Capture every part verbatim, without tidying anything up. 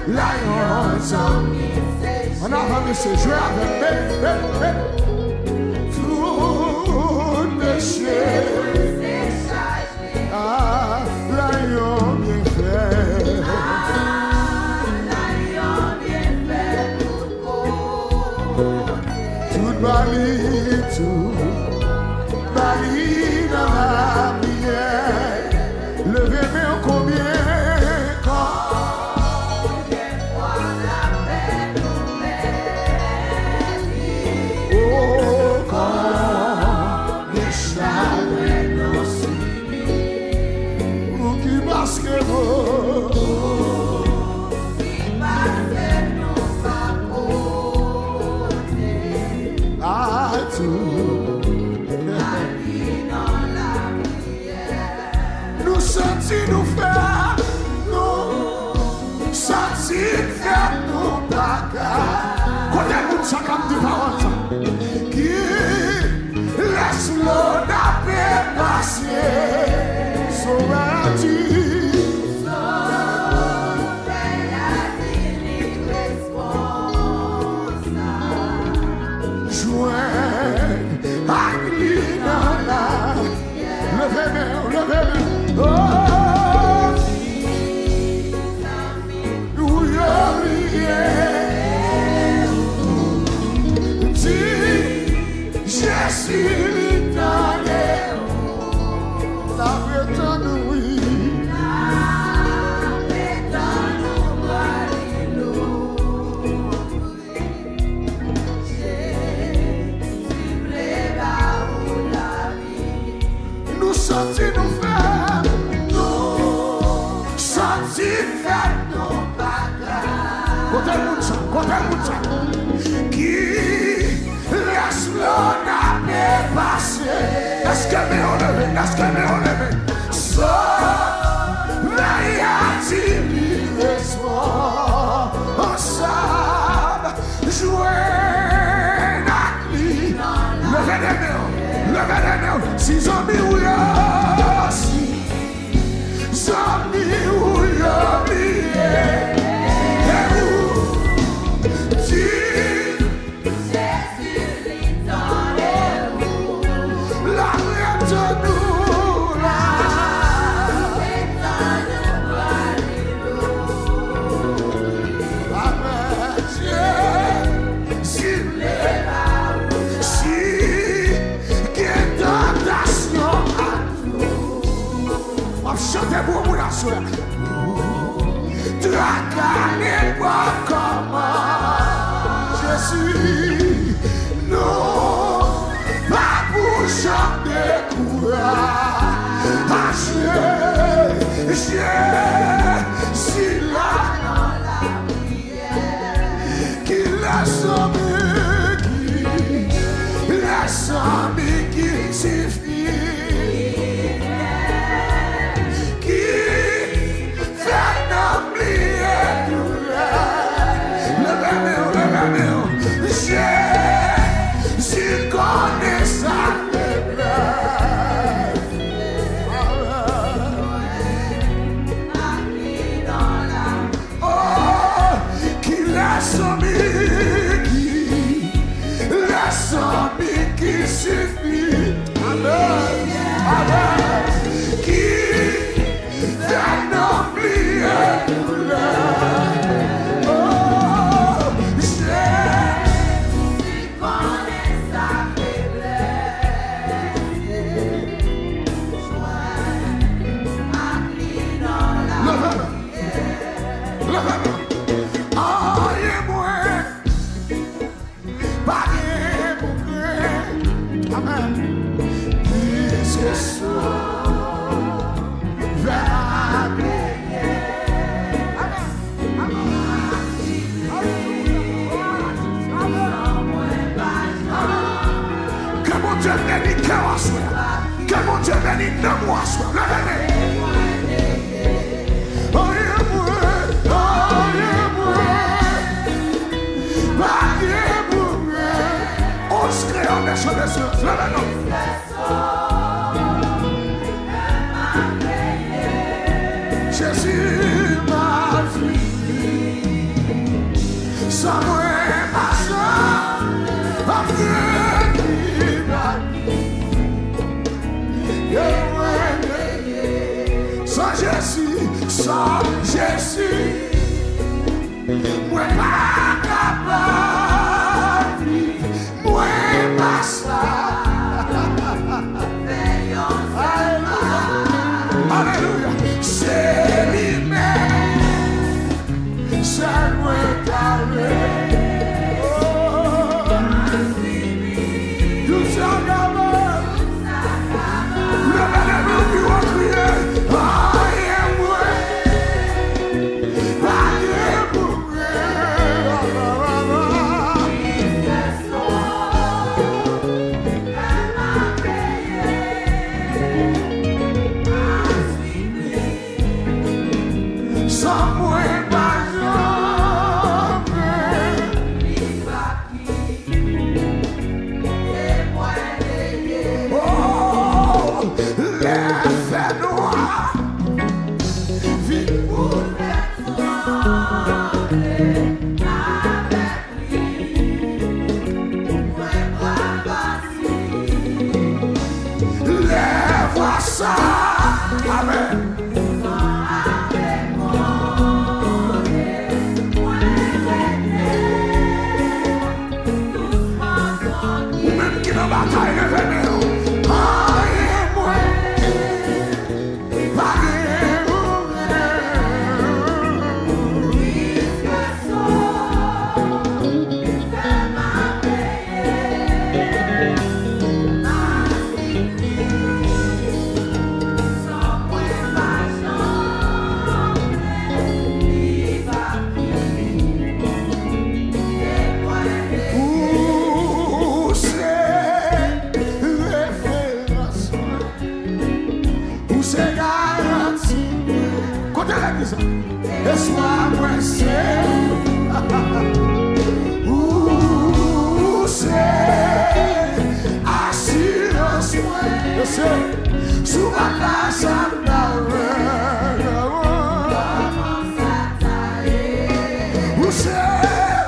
Lion. An avan, mesye, jwe avè m. Hey, hey, hey. Tout peche. Ah, Lion byen fè. Tout ba li, tout ba li nan lapriyè. Leve men w, konbyen, konbyen fwa n ap pèdi? Oh, konbyen chalè nou sibi? Ou ki paske nou, ou ki paske nou pa konnen. Atou. Nou santi nou fè, nou santi n fè nou pa ka. Kote moun sa k ap di pawòl sa? Kilès lòd ap pase? Sovè a di. Sovè a di li responsab. Jwenn ak li nan la. Leve men w, leve men w. Oh! Ou yo bliye. Di Jezi li tande w. L ap retann ou, wi. L ap retann ou, Galilo. Jezi vle ba ou lavi. Nou santi nou fè, nou santi n fè nou pa ka. Kote moun sa? Kote moun sa? Kilès lòd ap pase? Èske men yo leve? Èske men yo leve? Sovè a di li responsab. Jwenn ak li. Leve de men w. Leve de men w. Si zanmi w yo, si zanmi w yo bliye, e ou di Jezi li tande w. L ap retann ou, l ap retann ou, Galilo. Amèn. Jezi vle ba ou. Si gen tantasyon ak ou, w ap chante pou yon moun aswè. Traka nenpòt kòman. Jezi, nou pa pou janm dekouraje. Jezi la. Kilès zanmi ki, kilès zanmi ki sifi, ki fè n bliye doulè. Leve men w, leve men w. Jezi konnen sa feblès. Oh, kilès zanmi ki, kilès zanmi ki sifi. Amèn. Amèn. Ki fè n bliye doulè. Oh, Jezi konnen sa feblès. Leve men. Leve men. Anyen mwen pa gen pou krenn. Amèn. Piske Sovè a peye. Amèn. Amèn. Amèn. Ke Bondye beni kè w aswè. Ke Bondye beni nanm ou aswè. Leve men. Anyen mwen, anyen mwen pa gen pou mwen. Onz kreyòl de chante silans. Leve non. Jezi m ap swiv li. San Jezi, mwen pa kapab viv, mwen pa sa. Alelouya, alelouya. Se li menm, sèl mwen ta vle. Oh, you shall never Leve men w pi wo, kriye, anyen mwen pa gen pou mwen. San mwen pa janm Oh, lè fènwa vin boulvèse avèk li, mwen pral pase. Lè vwa sa, amèn. Ou menm ki nan batay, leve men w. Anyen mwen pa gen pou mwen. Ou se referans mwen. Ou se garanti mwen. Kote legliz la? Espwa mwen se ou. Ou se asirans mwen. Mesye, sou matla sa m ta fè. Ou se,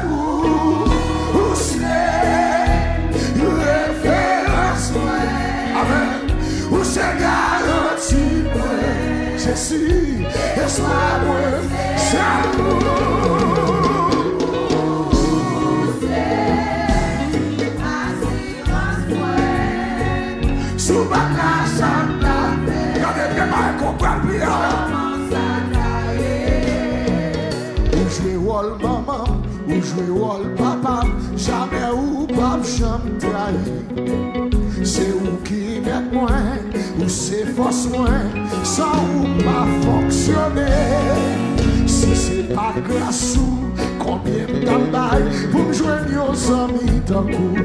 ou, ou se referans mwen. Amèn. Ou se garanti mwen. Jezi, espwa mwen se ou. Ou se asirans mwen. Sou matla sa m ta fè. Gade byen, bay konprann priye a. Ou jwe wòl manman, ou jwe wòl papa, jamè ou p ap janm trayi. Se ou ki mèt mwen, ou se fòs mwen, san ou m pa fonksyone. Si se pa gras ou, konbyen m t ap bay pou m jwenn yon zanmi tankou ou?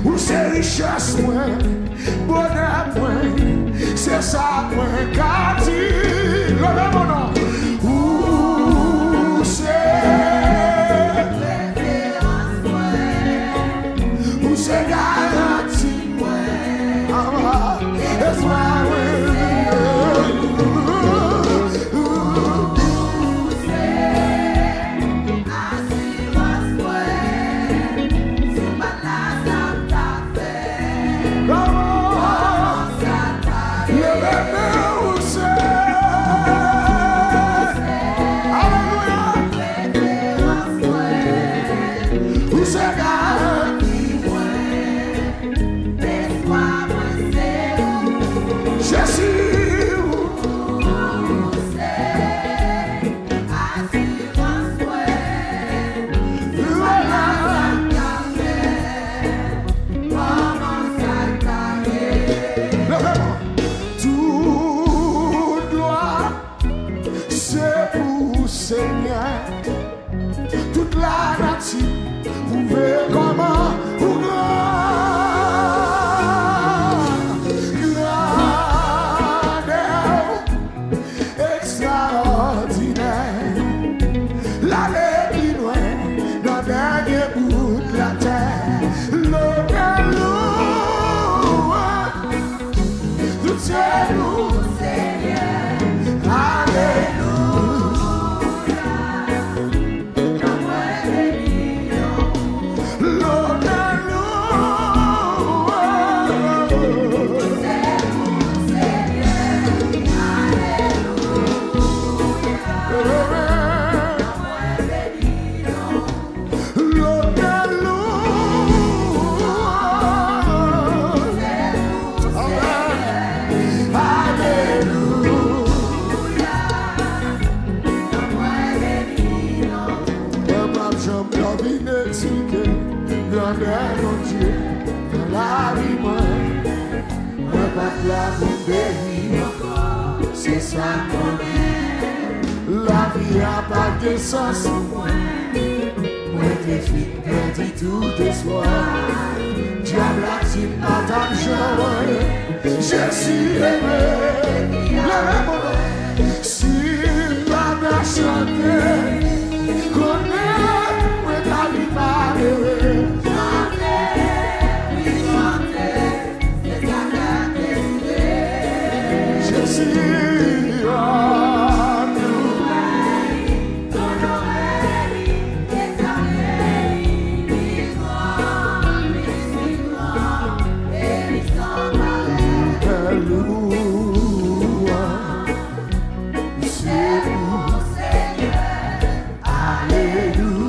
Ou se richès mwen, bonè mwen, se sa mwen ka di. Leve men w non. Ou se referans mwen, ou se garanti mwen. Ah, espwa mwen. Ou se asirans mwen. Sou matla sa m ta fè. Kòman sa ta ye? Leve men w, ou se. Alelouya. Referans mwen. Ou se garanti mwen. Espwa mwen se ou. Jezi. Ou se asirans mwen. Kòman sa ta ye? Leve men w. Tout glwa se pou ou, Senyè. Tout lanati pwouve kòman ou gran. Grandè w ekstraòdinè. L ale pi lwen nan dènye bout latè. Lonè, louanj, tout se pou Senyè. Alelouya. Grandè Bondye nan lavi mwen, mwen pa t la pou m beni ankò, se sa m konnen. Lavi a pa t gen sans pou mwen, mwen te fin pèdi tout espwa. Dyab la di m pa t ap janm anyen. Jezi renmen, leve men w. Si m pa ta chante, konnen mwen ta vin malere. Jezi, oh, nou Alelouya. Se pou Senyè. Alelouya.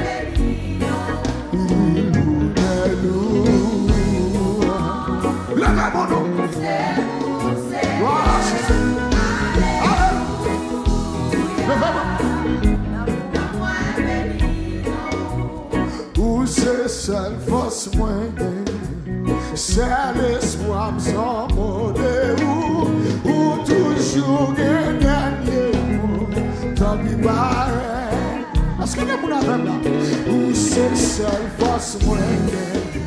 Alelouya. Leve men w. Alelouya. Leve men w. Ou se sèl fòs mwen genyen, sèl espwa m san mo de ou. Ou toujou gen dènye mo, tanpri pa rèd. Èske gen moun avè m la? Ou se sèl fòs mwen genyen,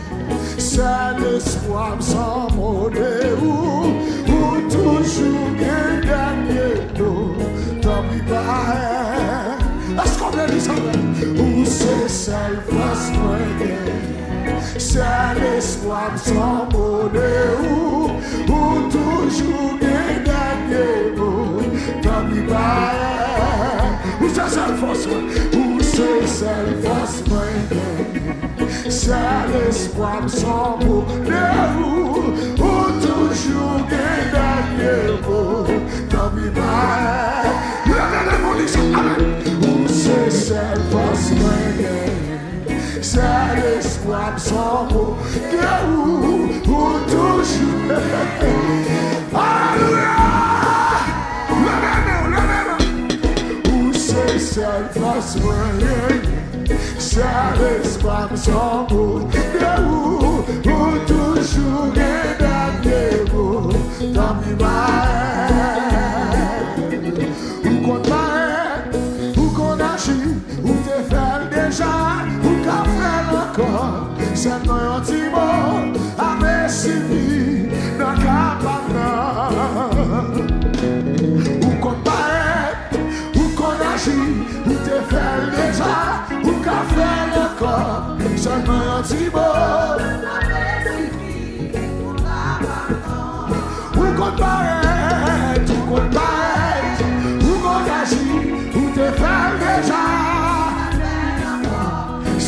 sèl espwa m san mo de ou. Ou toujou gen dènye mo, tanpri pa rèd. Èske w vle di sa vre? Ou se sèl fòs mwen genyen, sèl espwa m san mo de ou. Ou toujou gen dènye mo, tanpri pa rèd. Ou se sèl fòs mwen, ou se sèl fòs mwen genyen, sèl espwa m san mo de ou. Ou toujou gen dènye mo, tanpri pa rèd. Leve men w, di sa, amèn. Ou se sèl fòs mwen genyen, sèl espwa m san mo de ou. Ou toujou. Alelouya! Leve men w, leve men w. Ou se sèl fòs mwen genyen, sèl espwa m san mo de ou. Ou toujou gen dènye mo, tanpri pa rèd. Ou konn parèt, ou konn aji, ou te fè l deja, ou ka fè l ankò. Sèlman yon ti mo, ap sifi nan ka pa m nan. Ou konn parèt, ou konn aji, ou te fè l deja, ou ka fè l ankò. Sèlman yon ti mo. Ou konn parèt, ou konn parèt, ou konn aji, ou te fè l deja.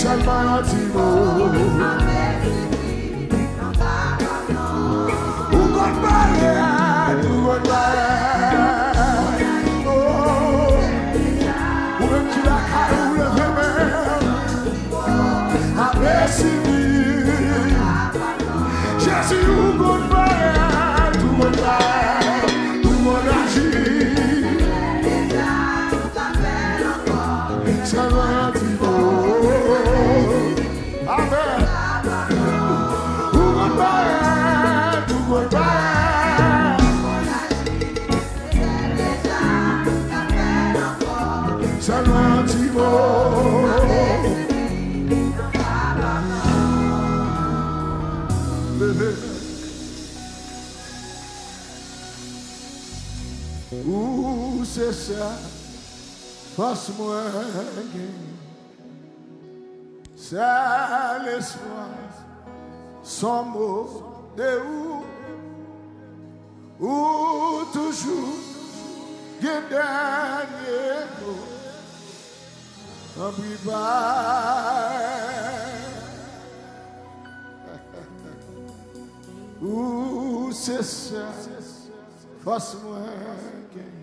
Sèlman yon ti mo. Ou konn parèt, ou konn parèt. Oh. Ou menm ki lakay ou, leve men w. Ap sifi. Jezi, ou konn parèt, ou konn parèt, ou konn aji. Sèlman yon ti mo. Amèn. Ou konn parèt, ou konn parèt. Sèlman yon ti mo. Leve. Ou se sèl fòs mwen genyen. Sèl espwa, se yon mo de ou. Ou toujou gen dènye mo. Tanpri pa. Ou se sèl fòs mwen genyen.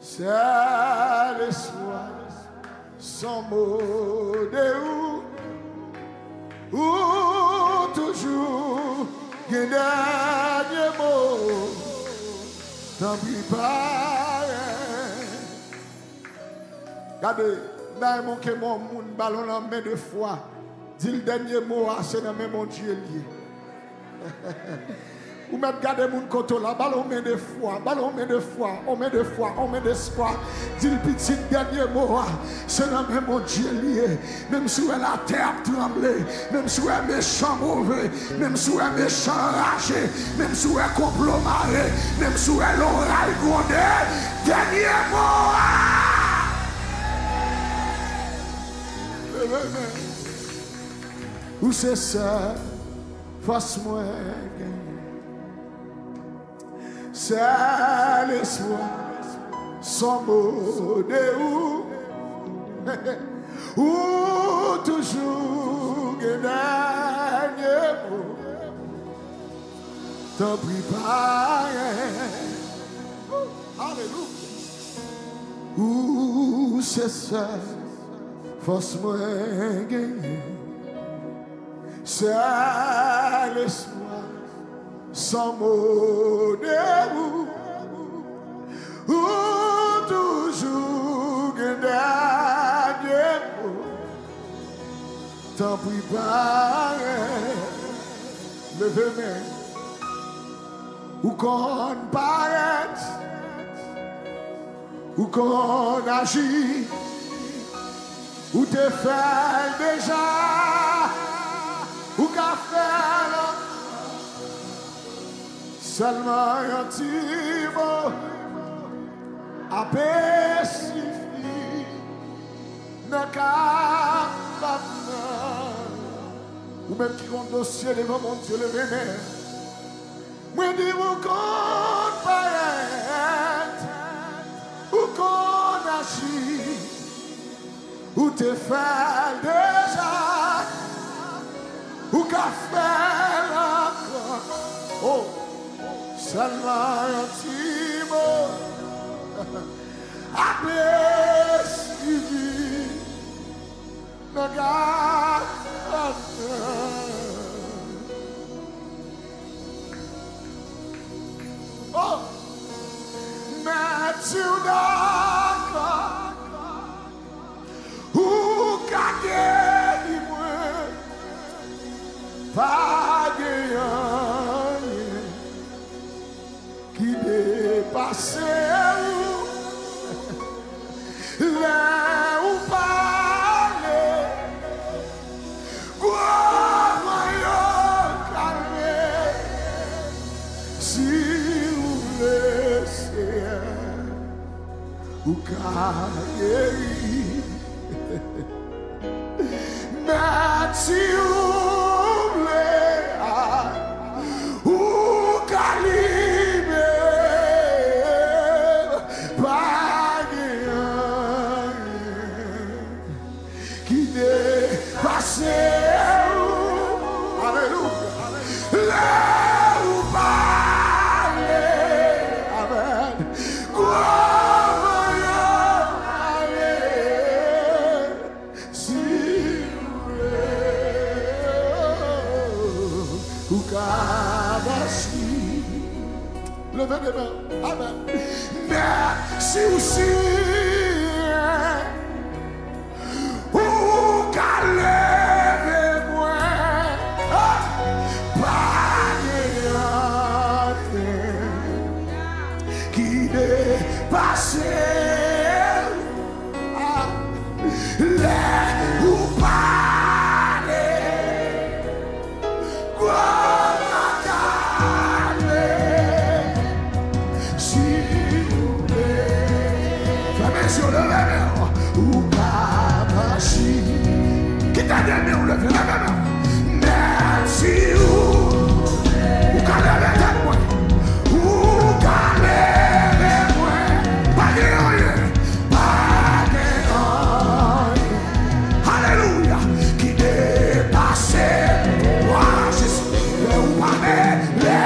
Sèl espwa, se yon mo de ou. Ou toujou gen dènye mo. Tanpri pa rèd. Gade, nan yon ke yon moun ba l yon lanmen de fwa. Di l dènye mo a, se nan men Bondye l ye. Ou mèt gade moun kote w la, ba l yon men de fwa, ba l yon men de fwa, yon men de fwa, yon men despwa. Di l pitit dènye mo a, se nan men Bondye l ye. Menm si w wè latè ap tranble, menm si w wè mechan move, menm si w wè mechan raje, menm si w wè konplo mare, menm si w wè loray gwonde, dènye mo a! Ou se sèl fòs mwen genyen. Sèl espwa, s on mo de ou. Ou toujou gen dènye mo. Tanpri parèt. Alelouya. Ou se sèl fòs mwen genyen. Sèl espwa, s on mo de ou. Ou toujou gen dènye mo. Tanpri parèt. Leve men. Ou konn parèt. Ou konn aji. Ou te fè l deja. Ou ka fè l ankò. Sèlman yon ti mo ape sifi nan ka m ap nan. Ou menm ki gon dosye devan Bondye, leve men. Mwen di w, ou konn parèt, ou konn aji, ou te fè l deja, ou ka fè l ankò. Oh, sèlman yon ti mo ape sifi nan ka m ap nan. Oh! Mèt, si w dakò, ou ka geri mwen. Pa gen anyen ki depase ou. Lè ou pale, gwo van yo kalme. Si ou vle, Seyè, ou ka geri. Mèt, si ou vle, a, ou ka libere. Pa gen anyen ki depase ou. Alelouya. Lè ou pale, amèn, gwo van yo ale. Si ou vle, ou ka mache. Leve de men, amèn. Men si ou si, ou ka leve mwen. Ah! Pa gen anyen ki depase. Ah, lè ou pale, gwo mwen kalme. Si ou vle, fèmen je w, leve men w. Ou ka mache. Kite de men w leve, leve men w. Men si ou, ou ka leve tèt mwen. Ou ka leve mwen. Pa gen anyen. Pa gen anyen. Alelouya. Ki depase. Wa, Jezi. Lè ou pale, lè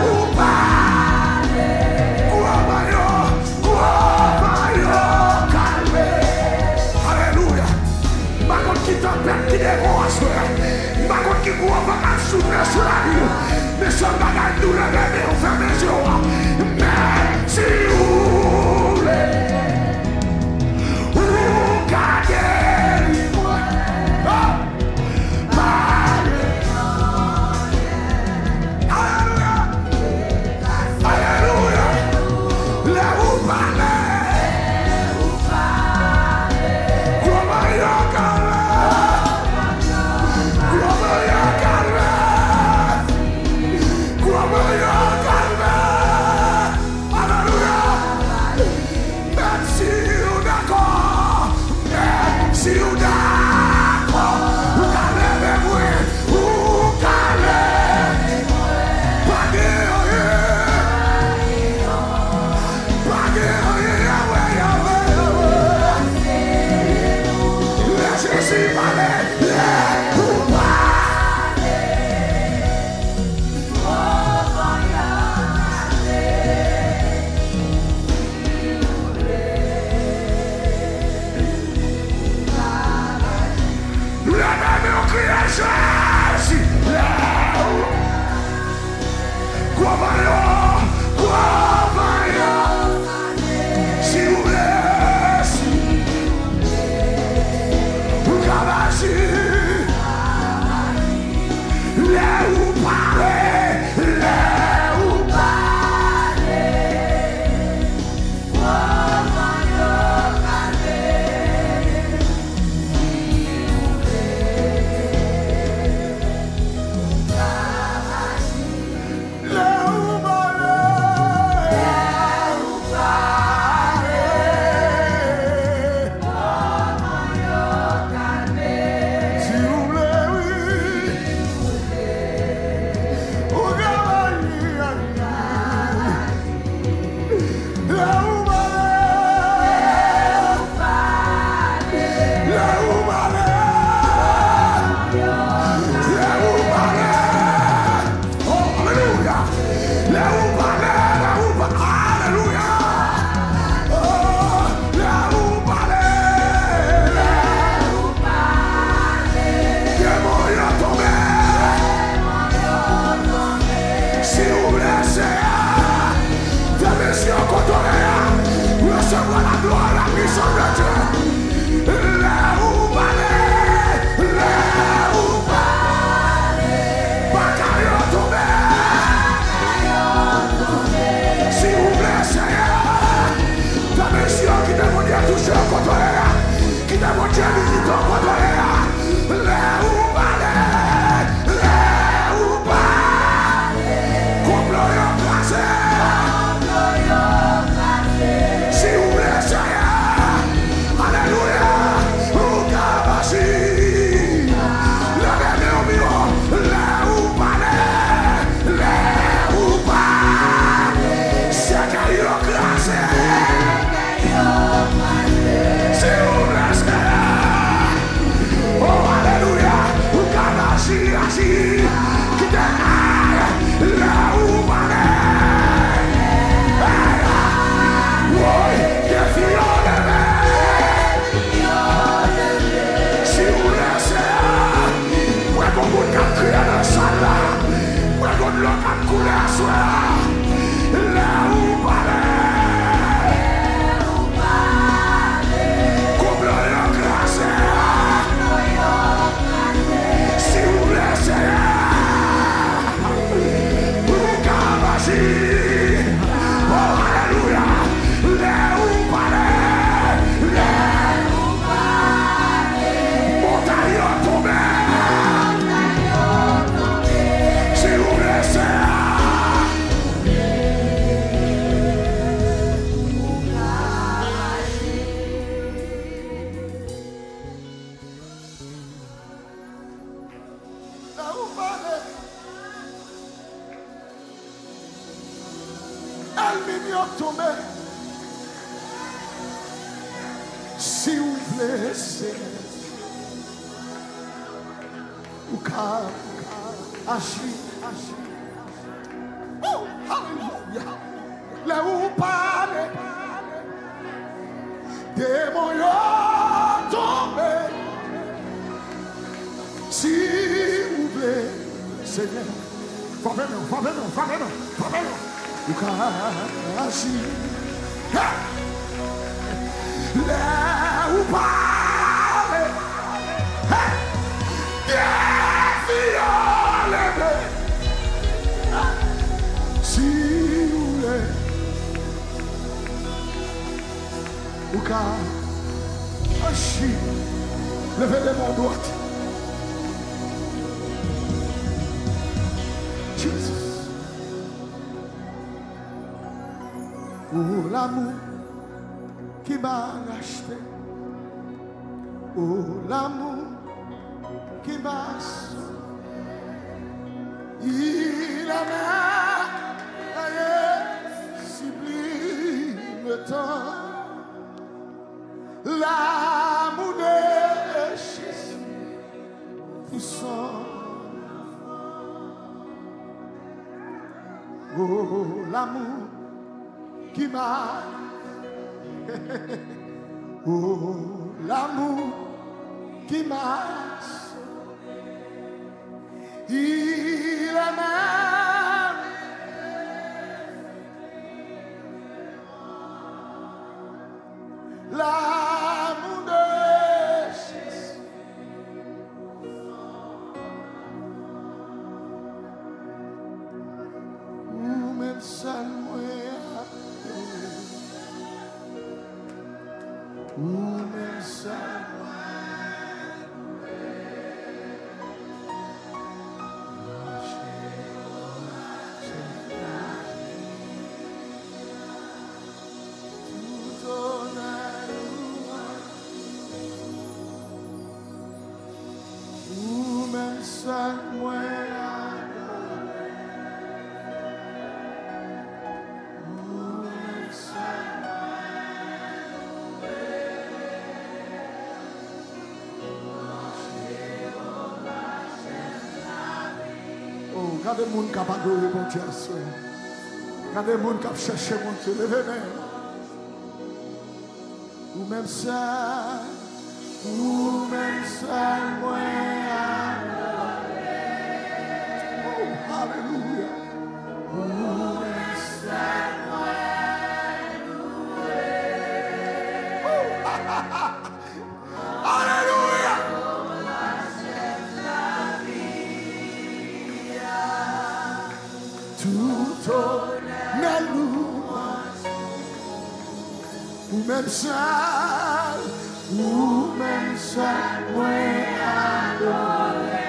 ou pale. Gwo van yo, gwo van yo kalme. Alelouya. M pa konn ki tanpèt ki devan w aswè a. M pa konn ki gwo van k ap soufle sou lavi w. Men sèl bagay m di w, leve men w, fèmen je w. Men si ou vle, ou Min yo tonbe. Si w vle, Senyè, ou ka aji. Oh, alelouya. Lè ou pale, demon yo tonbe. Si ou vle, Senyè, frape men, frape men, frape men, frape men. Ou ka aji. Hey! Lè ou pale, hey! Defi yo leve. Si ou vle, ou ka aji. Leve de men dwat. Jesus. Oh, l'amour qui m'a racheté. Oh, l'amour qui m'a sauvé. Il a merveilleux, sublime tant. L'amour de Jésus pour son enfant. Oh, l'amour qui m'a, oh, l'amour qui m'a sauvé. Il a merveilleux. L'amour de Jésus. Ou menm sèl mwen adore. Ou menm sèl mwen louwe. Jewova, chèf lavi. Tout onè, louanj. Ou menm sèl mwen adore. Ou menm sèl mwen louwe. Oh, gade moun k ap adore Bondye aswè. Gade moun k ap chèche Bondye. Leve men. Ou menm sèl, ou menm sèl mwen adore. Oh, alelouya. Ou menm sèl mwen louwe. Oh, alelouya. Tout onè, louanj. Ou menm sèl, ou menm sèl mwen adore.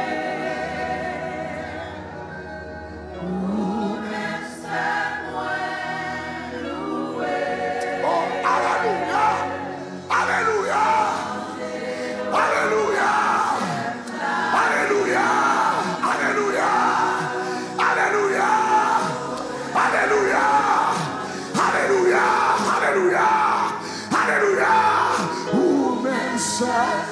Ou menm sèl mwen louwe. Oh, alelouya! Alelouya! Alelouya! Alelouya! Alelouya! Alelouya! Alelouya! Ou menm sèl.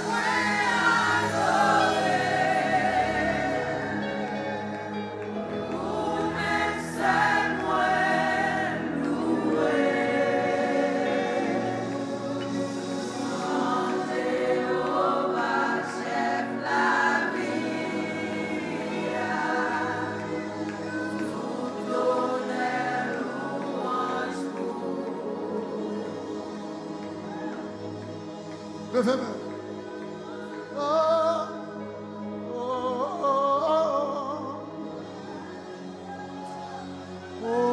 Leve men. Oh, oh, oh, oh.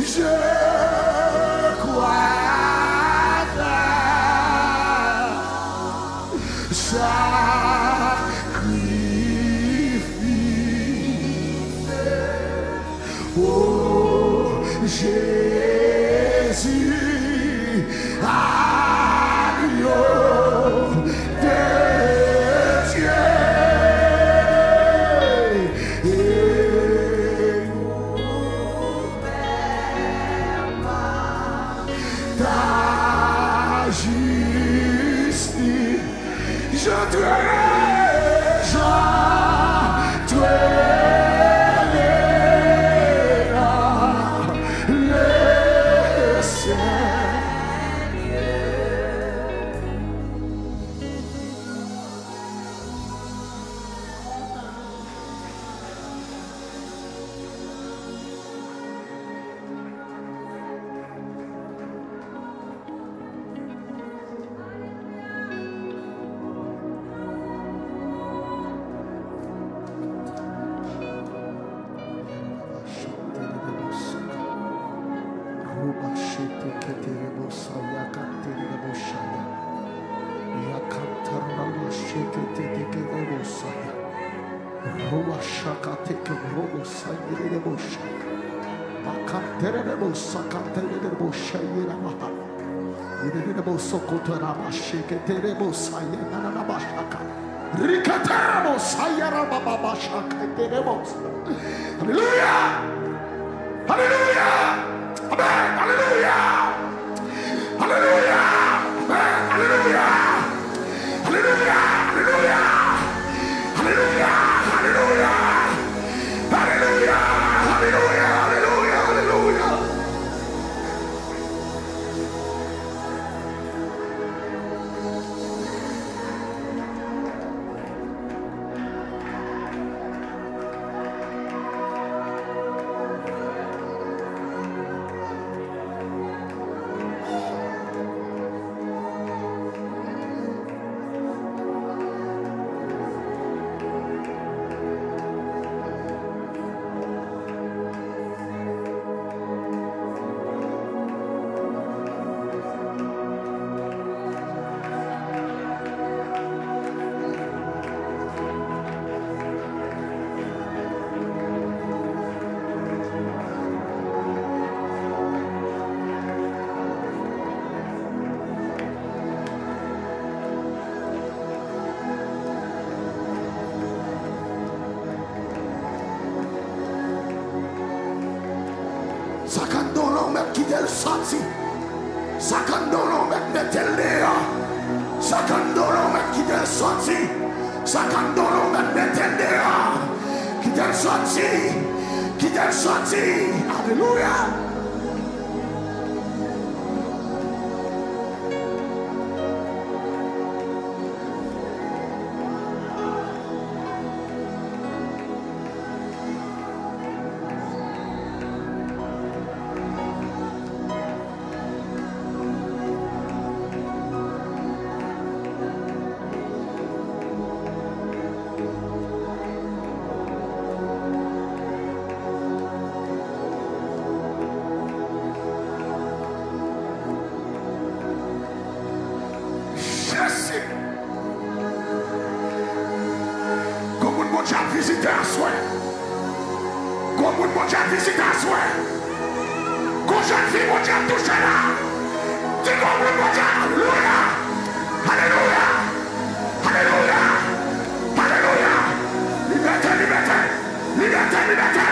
Je crois à ta sacrifice. Oh Jésus, agneau de Dieu, et ta justice. Je te, je te le Seigneur. Ruashakateke robo sayerebo shaka. Bakanterebo sakanterebo shayeramaha. Yerebo sokotoraba sheketerebo sayenanaba shaka. Rikaterebo sayerababa shaka terebo. Aleluya! Aleluya! Amen! Aleluya! Aleluya! Amen! Aleluya! Aleluya! Aleluya! Aleluya! Aleluya! Aleluya! Aleluya! Aleluya! Aleluya! Sa k anndan w lan, ou mèt kite l sòti. Sa k anndan w lan, ou mèt mete l deyò. Sa k anndan w lan, ou mèt kite l sòti. Sa k anndan w lan, ou mèt mete l deyò. Kite l sòti. Kite l sòti. Alelouya. Jezi! Gon moun Bondye ap vizite aswè. Gon moun Bondye ap vizite aswè. Gon jèn fi Bondye ap touche la. Di gon moun Bondye, alelouya. Alelouya. Alelouya. Alelouya. Libète, libète. Libète, libète.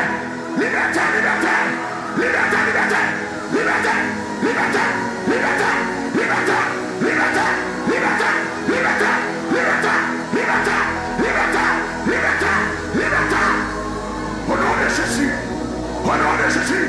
Libète, libète. Libète, libète. Libète, libète, libète, libète, libète, libète, libète, libète, libète, libète, libète, libète. Au nom de Jésus. Au nom de Jésus.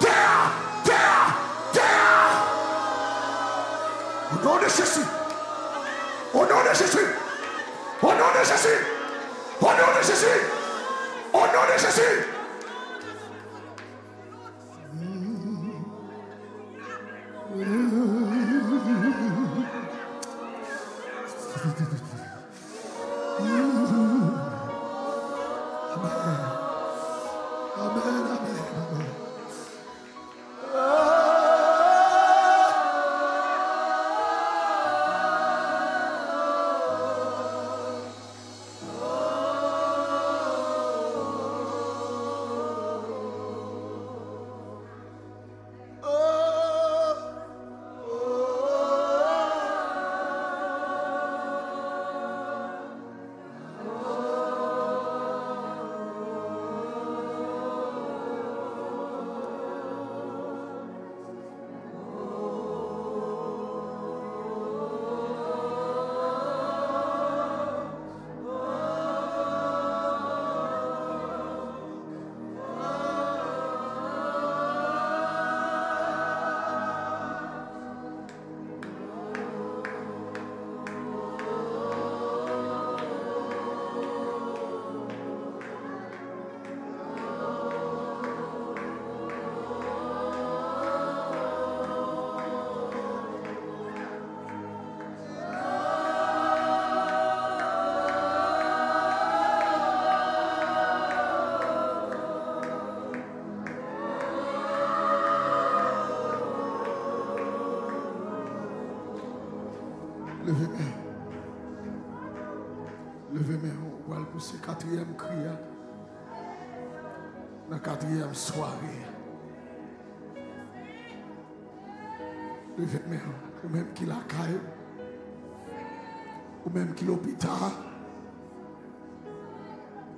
Tè a! Tè a! Tè a! Au nom de Jésus! Au nom de Jésus! Au nom de Jésus! Au nom de Jésus! Au nom de Jésus! Amen. Amen, amen, amen. Leve men. Leve men w, ou pral pouse katriyèm kri a nan katriyèm sware a. Leve men w, ou menm ki lakay ou, ou menm ki lopital,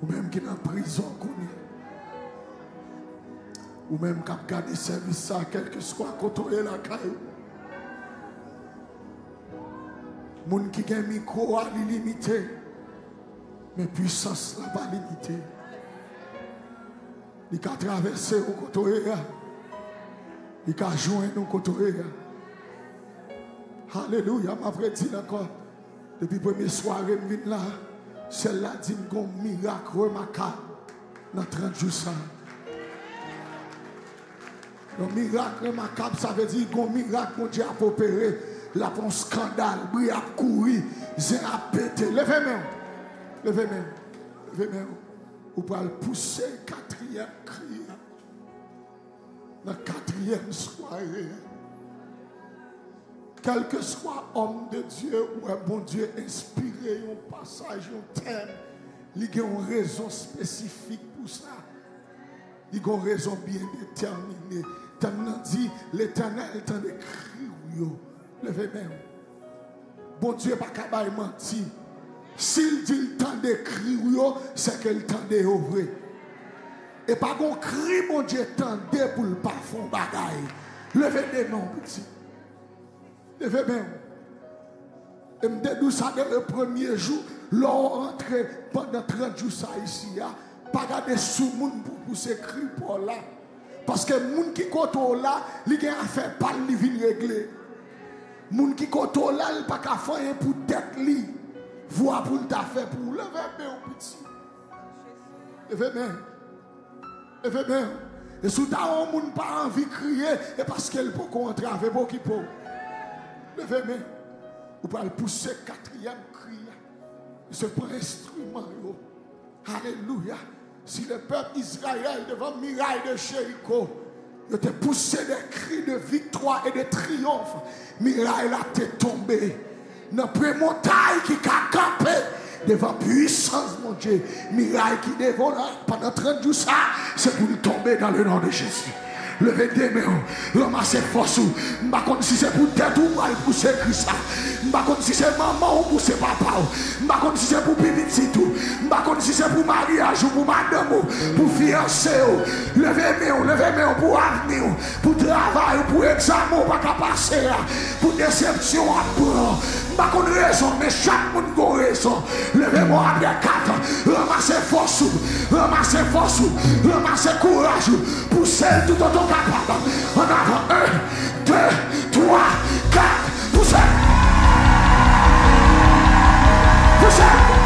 ou menm ki nan prizon kounye a, ou menm k ap gade sèvis sa, kèlkeswa kote w ye lakay ou. Moun ki gen mikwo a, li limite, men pwisans la pa limite. Li ka travèse ou kote w ye a. Li ka jwenn ou kote w ye a. Alelouya, m ap redi l ankò. Depi premye sware m vin la, syèl la di m gon mirak remakab nan trant jou sa. Yon mirak remakab, sa vle di gon mirak Bondye ap opere, l ap yon skandal, bri ap kouri, zen ap pete. Leve men w. Leve men w. Leve men w. Ou pral pouse katriyèm kri a nan katriyèm sware a. Kèlkeswa òm de Dye ou wè Bondye enspire yon pasaj, yon tèm, li gen yon rezon espesifik pou sa. Li gen yon rezon byen detèmine. Tèm nan di, Letènèl tande kri w yo. Leve men w. Bondye pa ka bay manti. Si l di l tande kri w yo, se ke l tande yo vre. E pa gon kri Bondye tande pou l pa fè yon bagay. Leve de men w, pitit. Leve men w. E m te di w sa de le premye jou, lè w rantre pandan trant jou sa isi a, pa gade sou moun pou pouse kri pa w la. Paske moun ki kote w la, li gen afè pa l li vin regle. Moun ki kote w la, li pa ka fè anyen pou tèt li. Vwa pou l ta fè pou ou. Leve men w, pitit. Leve men w. Leve men w. E si w ta wè yon moun pa anvi kriye, e paske l poko antrave, pa okipe w. Leve men w. Ou pral pouse katriyèm kri a. Mesye, pran enstriman yo. Alelouya. Si le pèp Izrayèl devan miray de Jeriko, yo te pouse de kri de viktwa e de triyonf, miray la te tonbe. Nan pwen montay ki ka kanpe devan pwisans Bondye, miray ki devan la pandan trant jou sa, se pou l tonbe dans le nom de Jésus. Leve de men w, ranmase fòs ou. M pa konn si se pou tèt ou pral pouse kri sa. M pa konn si se manman ou pou se papa w. M pa konn si se pou pitit ou. M pa konn si se pou maryaj ou, pou madanm ou, pou fiyanse w. Leve men w, leve men w pou avni w, pou travay ou, pou egzamen w pa ka pase a, pou desepsyon w ap pran. M pa konn rezon, men chak moun gon rezon. Leve men w apre kat. Ranmase fòs ou. Ranmase fòs ou. Ranmase kouraj ou. Pouse l toutotan w kapab. Ann avan. En, de, twa, kat. Pouse. Pouse.